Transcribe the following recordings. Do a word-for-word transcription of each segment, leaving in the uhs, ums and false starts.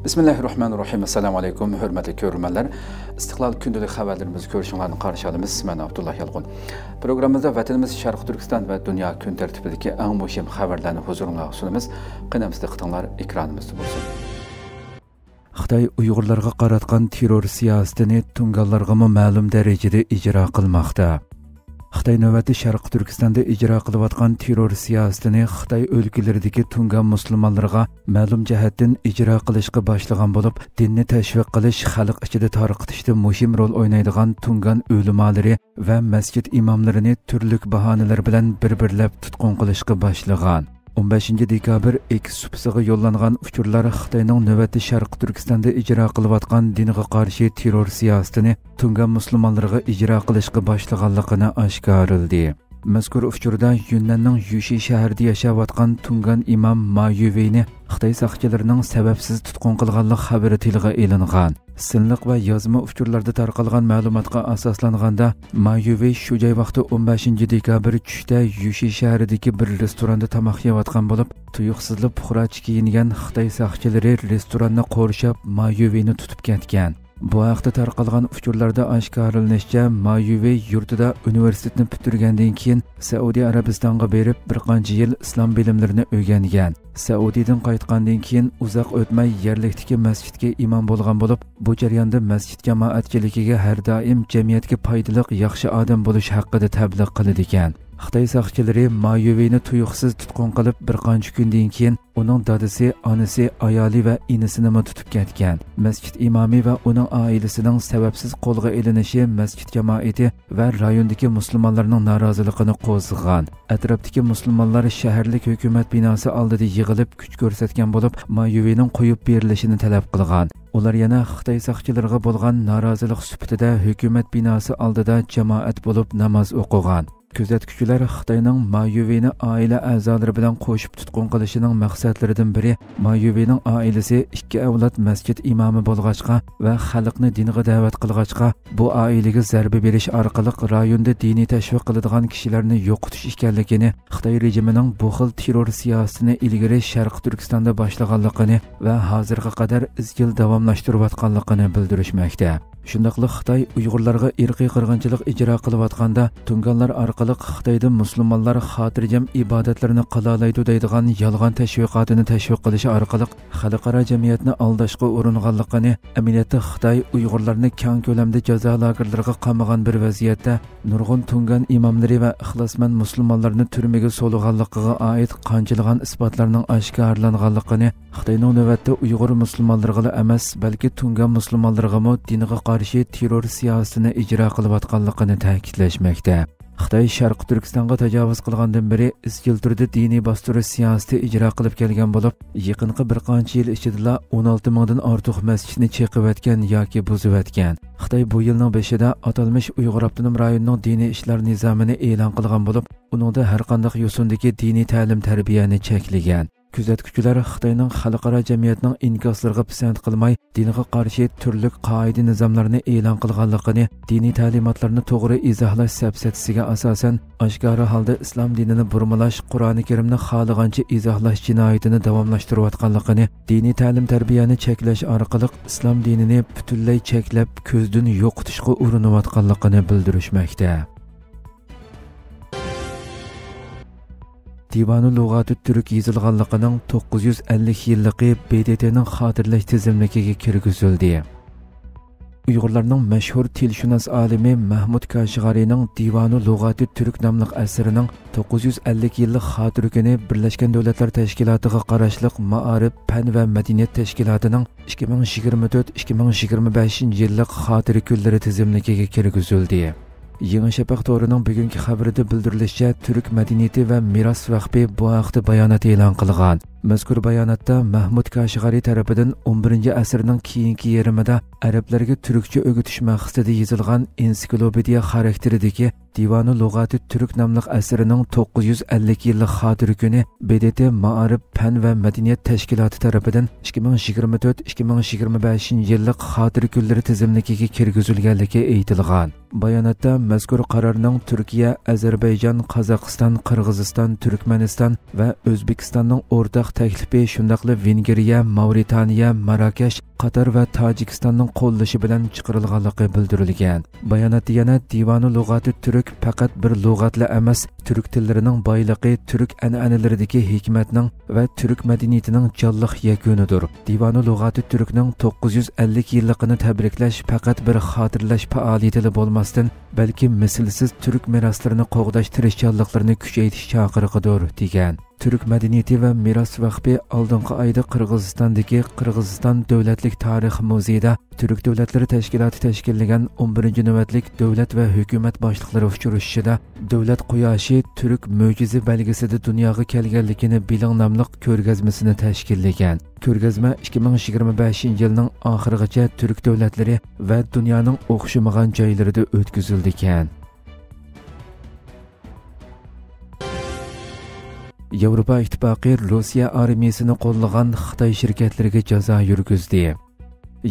بىسمىللاھىررەھمانىررەھىم. ئەسسالامۇ ئەلەيكۇم، ھۆرمەتلىك كۆرۈرمەنلەر. ئىستىقلال كۈندىلىك خەۋەرلىرىمىزگە كۆرۈشۈڭلارنى قارشى ئالىمىز. مەن ئابدۇللا يالقۇن. پروگراممىمىزدا ۋەتىنىمىز شەرقىي تۈركىستان ۋە دۇنيا كۈن تەرتىپىدىكى ئەڭ مۇھىم خەۋەرلەرنى ھۇزۇرۇڭلارغا سۇنىمىز. قېنى ئەمىسە دىققىتىڭلار ئېكرانىمىزدا بولسۇن. خىتاي ئۇيغۇرلارغا قاراتقان تېررور سىياسىتىنى تۇڭگانلارغىمۇ مەلۇم دەرىجىدە ئىجرا قىلماقتا. خىتاي نۆۋەتتە شەرقىي تۈركىستاندا ئىجرا قىلىۋاتقان تېررور سىياسىتىنى خىتاي ئۆلكىلىرىدىكى تۇڭگان مۇسۇلمانلىرىغا مەلۇم جەھەتتىن ئىجرا قىلىشقا باشلىغان بولۇپ، دىننى تەشۋىق قىلىش، خەلق ئىچىدە تارقىتىشتا مۇھىم رول ئوينايدىغان تۇڭگان ئۆلىمالىرى ۋە مەسچىت ئىماملىرىنى تۈرلۈك باھانىلەر بىلەن بىر-بىرلەپ تۇتقۇن قىلىشقا باشلىغان. ئون بەشىنچى دېكابىر ئېكس سۇپىسىغا يوللانغان ئۇچۇرلار خىتاينىڭ نۆۋەتتە شەرقىي تۈركىستاندا ئىجرا قىلىۋاتقان دىنغا قارشى تېررور سىياسىتىنى تۇڭگان مۇسۇلمانلىرىغا ئىجرا قىلىشقا باشلىغانلىقىنى ئاشكارىلىدى. مەزكۇر ئۇچۇردا يۈننەننىڭ يۈشى شەھىرىدە ياشاۋاتقان تۇڭگان ئىمام ما يۈۋېينى خىتاي ساقچىلىرىنىڭ سەۋەبسىز تۇتقۇن قىلغانلىق خەۋىرى تىلغا ئېلىنغان. سىنلىق ۋە يازما ئۇچۇرلاردا تارقالغان مەلۇماتقا ئاساسلانغاندا، ما يۈۋېي شۇ جاي ۋاقتى ئون بەشىنچى دېكابىر چۈشتە يۈشى شەھىرىدىكى بىر رېستوراندا تاماق يەۋاتقان بولۇپ، تۇيۇقسىزلا پۇقراچە كىيىنگەن خىتاي ساقچىلىرى رېستوراننى قورشاپ، ما يۈۋېينى تۇتۇپ كەتكەن. بۇ ھەقتە تارقالغان ئۇچۇرلاردا ئاشكارىلىنىشىچە، ما يۈۋېي يۇرتىدا ئۇنىۋېرسىتېتنى پۈتتۈرگەندىن كېيىن سەئۇدى ئەرەبىستانغا بېرىپ، بىر قانچە يىل ئىسلام بىلىملىرىنى ئۆگەنگەن. سەئۇدىدىن قايتقاندىن كېيىن ئۇزاق ئۆتمەي يەرلىكتىكى مەسچىتكە ئىمام بولغان بولۇپ، بۇ جەرياندا مەسچىت جامائەتچىلىكىگە ھەر دائىم جەمئىيەتكە پايدىلىق ياخشى ئادەم بولۇش ھەققىدە تەبلىغ قىلىدىكەن. خىتاي ساقچىلىرى ما يۈۋېينى تۇيۇقسىز تۇتقۇن قىلىپ، بىر قانچە كۈندىن كېيىن ئۇنىڭ دادىسى، ئانىسى، ئايالى ۋە ئىنىسىنىمۇ تۇتۇپ كەتكەن. مەسچىت ئىمامى ۋە ئۇنىڭ ئائىلىسىنىڭ سەۋەبسىز قولغا ئېلىنىشى مەسچىت جامائىتى ۋە رايوندىكى مۇسۇلمانلارنىڭ نارازىلىقىنى قوزغىغان. ئەتراپتىكى مۇسۇلمانلار شەھەرلىك ھۆكۈمەت بىناسى ئالدىدا يىغىلىپ، كۈچ كۆرسەتكەن بولۇپ، ما يۈۋېينىڭ قويۇپ بېرىلىشىنى تەلەپ قىلغان. ئۇلار يەنە خىتاي ساقچىلىرىغا بولغان نارازىلىق سۈپىتىدە ھۆكۈمەت بىناسى ئالدىدا جامائەت بولۇپ ناماز ئوقۇغان. كۆزەتكۈچىلەر خىتاينىڭ ما يۈۋېينى ئائىلە ئەزالىرى بىلەن قوشۇپ تۇتقۇن قىلىشىنىڭ مەقسەتلىرىدىن بىرى، ما يۈۋېينىڭ ئائىلىسى ئىككى ئەۋلاد مەسچىت ئىمامى بولغاچقا ۋە خەلقنى دىنغا دەۋەت قىلغاچقا، بۇ ئائىلىگە زەربە بېرىش ئارقىلىق رايوندا دىنىي تەشۋىق قىلىدىغان كىشىلەرنى يوقىتىش ئىكەنلىكىنى، خىتاي رېجىمىنىڭ بۇ خىل تېررور سىياسىتىنى ئىلگىرى شەرقىي تۈركىستاندا باشلىغانلىقىنى ۋە ھازىرغا قەدەر ئىزچىل داۋاملاشتۇرۇۋاتقانلىقىنى بىلدۈرۈشمەكتە. شۇنداقلا خىتاي ئۇيغۇرلارغا ئىرقىي قىرغىنچىلىق ئىجرا قىلىۋاتقاندا، تۇڭگانلار ئارقىلىق خىتايدا مۇسۇلمانلار خاتىرجەم ئىبادەتلىرىنى قىلالايدۇ دەيدىغان يالغان تەشۋىقاتىنى تەشۋىق قىلىش ئارقىلىق خەلقئارا جەمئىيەتنى ئالداشقا ئۇرۇنغانلىقىنى، ئەمەلىيەتتە خىتاي ئۇيغۇرلارنى كەڭ كۆلەمدە جازا لاگېرلىرىغا قامىغان بىر ۋەزىيەتتە نۇرغۇن تۇڭگان ئىماملىرى ۋە ئىخلاسمەن مۇسۇلمانلارنى تۈرمىگە سولىغانلىقىغا ئائىت قانچىلىغان ئىسپاتلارنىڭ ئاشكارىلانغانلىقىنى، خىتاينىڭ نۆۋەتتە ئۇيغۇر مۇسۇلمانلىرىغىلا ئەمەس، بەلكى تۇڭگان مۇسۇلمانلىرىغىمۇ دىنغا قارشى تېررور سىياسىتىنى ئىجرا قىلىۋاتقانلىقىنى تەكىتلەشمەكتە. خىتاي شەرقىي تۈركىستانغا تاجاۋۇز قىلغاندىن بېرى ئىزچىل تۈردە دىنىي باستۇرۇش سىياسىتى ئىجرا قىلىپ كەلگەن بولۇپ، يېقىنقى بىر قانچە يىل ئىچىدىلا ئون ئالتە مىڭدىن ئارتۇق مەسچىتنى چېقىۋەتكەن ياكى بۇزۇۋەتكەن. خىتاي بۇ يىلنىڭ بېشىدا ئاتالمىش ئۇيغۇر ئاپتونوم رايونىنىڭ دىنىي ئىشلار نىزامىنى ئېلان قىلغان بولۇپ، ئۇنىڭدا ھەرقانداق يوسۇندىكى دىنىي تەلىم-تەربىيەنى چەكلىگەن. كۆزەتكۈچىلەر خىتاينىڭ خەلقئارا جەمئىيەتنىڭ ئىنكاسلىرىغا پىسەنت قىلماي، دىنغا قارشى تۈرلۈك قائىدە-نىزاملارنى ئېلان قىلغانلىقىنى، دىنىي تەلىماتلارنى توغرا ئىزاھلاش سەپسەتىسىگە ئاساسەن، ئاشكارا ھالدا ئىسلام دىنىنى بۇرمىلاش، قۇرئانى كەرىمنى خالىغانچە ئىزاھلاش جىنايىتىنى داۋاملاشتۇرۇۋاتقانلىقىنى، دىنىي تەلىم-تەربىيەنى چەكلەش ئارقىلىق ئىسلام دىنىنى پۈتۈنلەي چەكلەپ، كۆزدىن يوقىتىشقا ئۇرۇنۇۋاتقانلىقىنى بىلدۈرۈشمەكتە. دىۋانۇ لۇغاتىت تۈرك يېزىلغانلىقىنىڭ توققۇز يۈز ئەللىك يىللىقى ب د ت نىڭ خاتىرىلەش تىزىملىكىگە كىرگۈزۈلدى. ئۇيغۇرلارنىڭ مەشھۇر تىلشۇناس ئالىمى مەھمۇد كاشىغارىنىڭ دىۋانۇ لۇغاتىت تۈرك ناملىق ئەسىرىنىڭ توققۇز يۈز ئەللىك يىللىق خاتىرە كۈنى بىرلەشكەن دۆلەتلەر تەشكىلاتىغا قاراشلىق مائارىپ، پەن ۋە مەدەنىيەت تەشكىلاتىنىڭ ئىككى مىڭ يىگىرمە تۆت، ئىككى مىڭ يىگىرمە بەشىنچى يىللىق خاتىرە كۈنلىرى تىزىملىكىگە كىرگۈزۈلدى. يېڭى شەپەق تورىنىڭ بۈگۈنكى خەۋىرىدە بىلدۈرۈلۈشىچە، تۈرك مەدەنىيىتى ۋە مىراس ۋەقپى بۇ ھەقتە بايانات ئېلان قىلغان. مەزكۇر باياناتتا مەھمۇد كاشىغارى تەرىپىدىن ئون بىرىنچى ئەسىرنىڭ كېيىنكى يېرىمىدا ئەرەبلەرگە تۈركچە ئۆگىتىش مەقسىتىدە يېزىلغان ئېنسىكلوپېدىيە خاراكتېرىدىكى دىۋانۇ لۇغاتىت تۈرك ناملىق ئەسىرىنىڭ توققۇز يۈز ئەللىك يىللىق خاتىرە كۈنى ب د ت مائارىپ، پەن ۋە مەدەنىيەت تەشكىلاتى تەرىپىدىن ئىككى مىڭ يىگىرمە تۆت، ئىككى مىڭ يىگىرمە بەشىنچى يىللىق خاتىرە كۈنلىرى تىزىملىكىگە كىرگۈزۈلگەنلىكى ئېيتىلغان. باياناتتا مەزكۇر قارارنىڭ تۈركىيە، ئەزەربەيجان، قازاقىستان، قىرغىزىستان، تۈركمەنىستان ۋە ئۆزبېكىستاننىڭ ئورتاق تەكلىپى شۇنداقلا ۋېنگرىيە، ماۋرىتانىيە، ماراكەش، قاتار ۋە تاجىكىستاننىڭ قوللىشى بىلەن چىقىرىلغانلىقى بىلدۈرۈلگەن. باياناتتا يەنە دىۋانۇ لۇغاتى تۈرك پەقەت بىر لۇغەتلا ئەمەس، تۈرك تىللىرىنىڭ بايلىقى، تۈرك ئەنئەنىلىرىدىكى ھېكمەتنىڭ ۋە تۈرك مەدەنىيىتىنىڭ جانلىق يەكۈنىدۇر. دىۋانۇ لۇغاتى تۈركنىڭ توققۇز يۈز ئەللىك يىللىقىنى تەبرىكلەش پەقەت بىر خاتىرىلەش پائالىيىتىلا بولماستىن، بەلكى مىسلىسىز تۈرك مىراسلىرىنى قوغداش تىرىشچانلىقلىرىنى كۈچەيتىش چاقىرىقىدۇر، دېگەن. تۈرك مەدەنىيىتى ۋە مىراس ۋەقپى ئالدىنقى ئايدا قىرغىزىستاندىكى قىرغىزىستان دۆلەتلىك تارىخ مۇزېيىدا تۈرك دۆلەتلىرى تەشكىلاتى تەشكىللىگەن ئون بىرىنچى نۆۋەتلىك دۆلەت ۋە ھۆكۈمەت باشلىقلىرى ئۇچرىشىشىدا دۆلەت قۇياشى تۈرك مۆجىزە بەلگىسىدە دۇنياغا كەلگەنلىكىنى بىلىڭ ناملىق كۆرگەزمىسىنى تەشكىللىگەن. كۆرگەزمە ئىككى مىڭ يىگىرمە بەشىنچى يىلنىڭ ئاخىرىغىچە تۈرك دۆلەتلىرى ۋە دۇنيانىڭ ئوخشىمىغان جايلىرىدا ئۆتكۈزۈلىدىكەن. ياۋروپا ئىتتىپاقى روسىيە ئارمىيىسىنى قوللىغان خىتاي شىركەتلىرىگە جازا يۈرگۈزدى.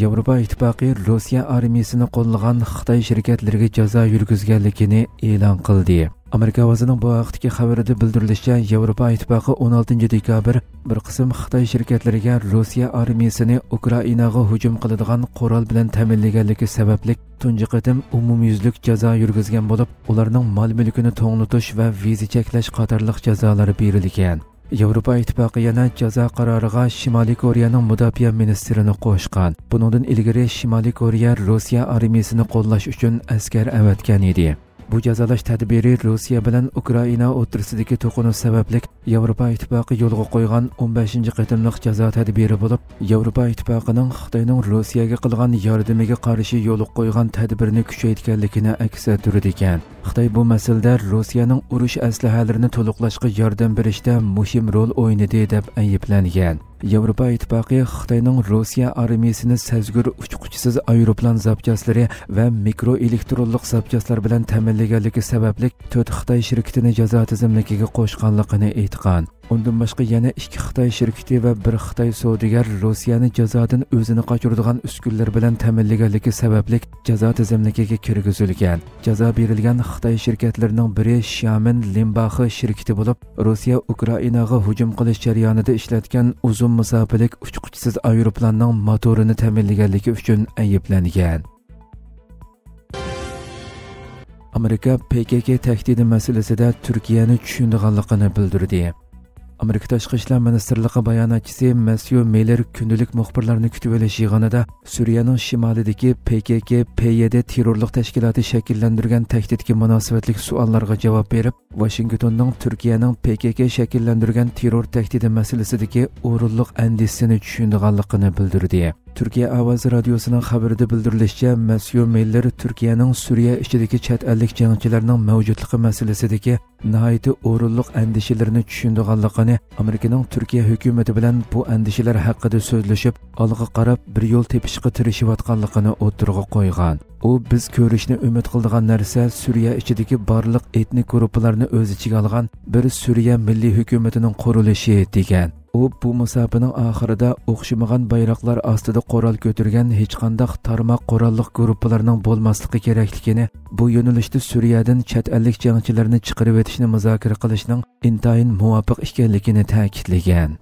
ياۋروپا ئىتتىپاقى روسىيە ئارمىيىسىنى قوللىغان خىتاي شىركەتلىرىگە جازا يۈرگۈزگەنلىكىنى ئېلان قىلدى. ئامېرىكا ئاۋازىنىڭ بۇ ھەقتىكى خەۋىرىدە بىلدۈرۈلۈشىچە، ياۋروپا ئىتتىپاقى ئون ئالتىنچى دېكابىر بىر قىسىم خىتاي شىركەتلىرىگە روسىيە ئارمىيىسىنى ئۇكرائىناغا ھۇجۇم قىلىدىغان قورال بىلەن تەمىنلىگەنلىكى سەۋەبلىك تۇنجى قېتىم ئومۇميۈزلۈك جازا يۈرگۈزگەن بولۇپ، ئۇلارنىڭ مال-مۈلكىنى توڭلىتىش ۋە ۋىزا چەكلەش قاتارلىق جازالار بېرىلگەن. ياۋروپا ئىتتىپاقى يەنە جازا قارارىغا شىمالىي كورېيەنىڭ مۇداپىئە مىنىستىرىنى قوشقان. بۇنىڭدىن ئىلگىرى شىمالىي كورېيە روسىيە ئارمىيىسىنى قوللاش ئۈچۈن ئەسكەر ئەۋەتكەن ئىدى. بۇ جازالاش تەدبىرى روسىيە بىلەن ئۇكرائىنا ئوتتۇرىسىدىكى توقۇنۇش سەۋەبلىك ياۋروپا ئىتتىپاقى يولغا قويغان ئون بەشىنچى قېتىملىق جازا تەدبىرى بولۇپ، ياۋروپا ئىتتىپاقىنىڭ خىتاينىڭ روسىيەگە قىلغان ياردىمىگە قارشى يولغا قويغان تەدبىرىنى كۈچەيتكەنلىكىنى ئەكس ئەتتۈرىدىكەن. خىتاي بۇ مەسىلىدە روسىيەنىڭ ئۇرۇش ئەسلىھەلىرىنى تولۇقلاشقا ياردەم بېرىشتە مۇھىم رول ئوينىدى دەپ ئەيىبلەنگەن. ياۋروپا ئىتتىپاقى خىتاينىڭ روسىيە ئارمىيىسىنى سەزگۈر ئۇچقۇچىسىز ئايروپىلان زاپچاسلىرى ۋە مىكرو ئېلېكترونلۇق زاپچاسلار بىلەن تەمىنلىگەنلىكى سەۋەبلىك تۆت خىتاي شىركىتىنى جازا تىزىملىكىگە قوشقانلىقىنى ئېيتقان. ئۇندىن باشقا يەنە ئىككى خىتاي شىركىتى ۋە بىر خىتاي سودىگەر روسىيەنى جازادىن ئۆزىنى قاچۇرىدىغان ئۈسكۈنىلەر بىلەن تەمىنلىگەنلىكى سەۋەبلىك جازا تىزىملىكىگە كىرگۈزۈلگەن. جازا بېرىلگەن خىتاي شىركەتلىرىنىڭ بىرى شيامېن لىمباخې شىركىتى بولۇپ، روسىيە ئۇكرائىناغا ھۇجۇم قىلىش جەريانىدا ئىشلەتكەن ئۇزۇن مۇساپىلىك ئۇچقۇچىسىز ئايروپىلاننىڭ موتورىنى تەمىنلىگەنلىكى ئۈچۈن ئەيىبلەنگەن. ئامېرىكا پې كې كې تەھدىتى مەسىلىسىدە تۈركىيەنى چۈشىنىدىغانلىقىنى بىلدۈردى. ئامېرىكا تاشقى ئىشلار مىنىستىرلىقى باياناتچىسى مەسيۇ مىللېر كۈندىلىك مۇخبىرلارنى كۈتۈۋېلىش يىغىنىدا سۈرىيەنىڭ شىمالىدىكى پې كې كې، پې يې دې تېررورلۇق تەشكىلاتى شەكىللەندۈرگەن تەھدىتكە مۇناسىۋەتلىك سوئاللارغا جاۋاب بېرىپ، ۋاشىنگتوننىڭ تۈركىيەنىڭ پې كې كې شەكىللەندۈرگەن تېررور تەھدىتى مەسىلىسىدىكى ئورۇنلۇق ئەندىشىسىنى چۈشىنىدىغانلىقىنى بىلدۈردى. تۈركىيە ئاۋازى رادىيوسىنىڭ خەۋىرىدە بىلدۈرۈلۈشىچە، مەسيۇ مىللېر تۈركىيەنىڭ سۈرىيە ئىچىدىكى چەت ئەللىك جەڭچىلەرنىڭ مەۋجۇتلۇقى مەسىلىسىدىكى ناھايىتى ئورۇنلۇق ئەندىشىلىرىنى چۈشىنىدىغانلىقىنى، ئامېرىكىنىڭ تۈركىيە ھۆكۈمىتى بىلەن بۇ ئەندىشىلەر ھەققىدە سۆزلىشىپ، ئالغا قاراپ بىر يول تېپىشقا تىرىشىۋاتقانلىقىنى ئوتتۇرىغا قويغان. ئۇ، بىز كۆرۈشنى ئۈمىد قىلىدىغان نەرسە سۈرىيە ئىچىدىكى بارلىق ئېتنىك گۇرۇپپىلارنى ئۆز ئىچىگە ئالغان بىر سۈرىيە مىللىي ھۆكۈمىتىنىڭ قۇرۇلۇشى، دېگەن. ئۇ بۇ مۇساپىنىڭ ئاخىرىدا ئوخشىمىغان بايراقلار ئاستىدا قورال كۆتۈرگەن ھېچقانداق تارماق قوراللىق گۇرۇپپىلارنىڭ بولماسلىقى كېرەكلىكىنى، بۇ يۆنىلىشتە سۈرىيەدىن چەت ئەللىك جەڭچىلەرنى چىقىرىۋېتىشنى مۇزاكىرە قىلىشنىڭ ئىنتايىن مۇۋاپىق ئىكەنلىكىنى تەكىتلىگەن.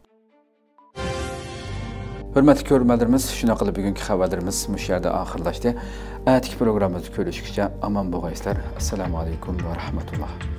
ھۆرمەتلىك كۆرۈرمەنلىرىمىز، شۇنىڭ بىلەن بۈگۈنكى خەۋەرلىرىمىز مۇشۇ يەردە ئاخىرلاشتى. ئەتىكى پروگراممىمىزدا كۆرۈشكىچە ئامان بولغايسىلەر. ئەسسالامۇ ئەلەيكۇم ۋە رەھمەتۇللا.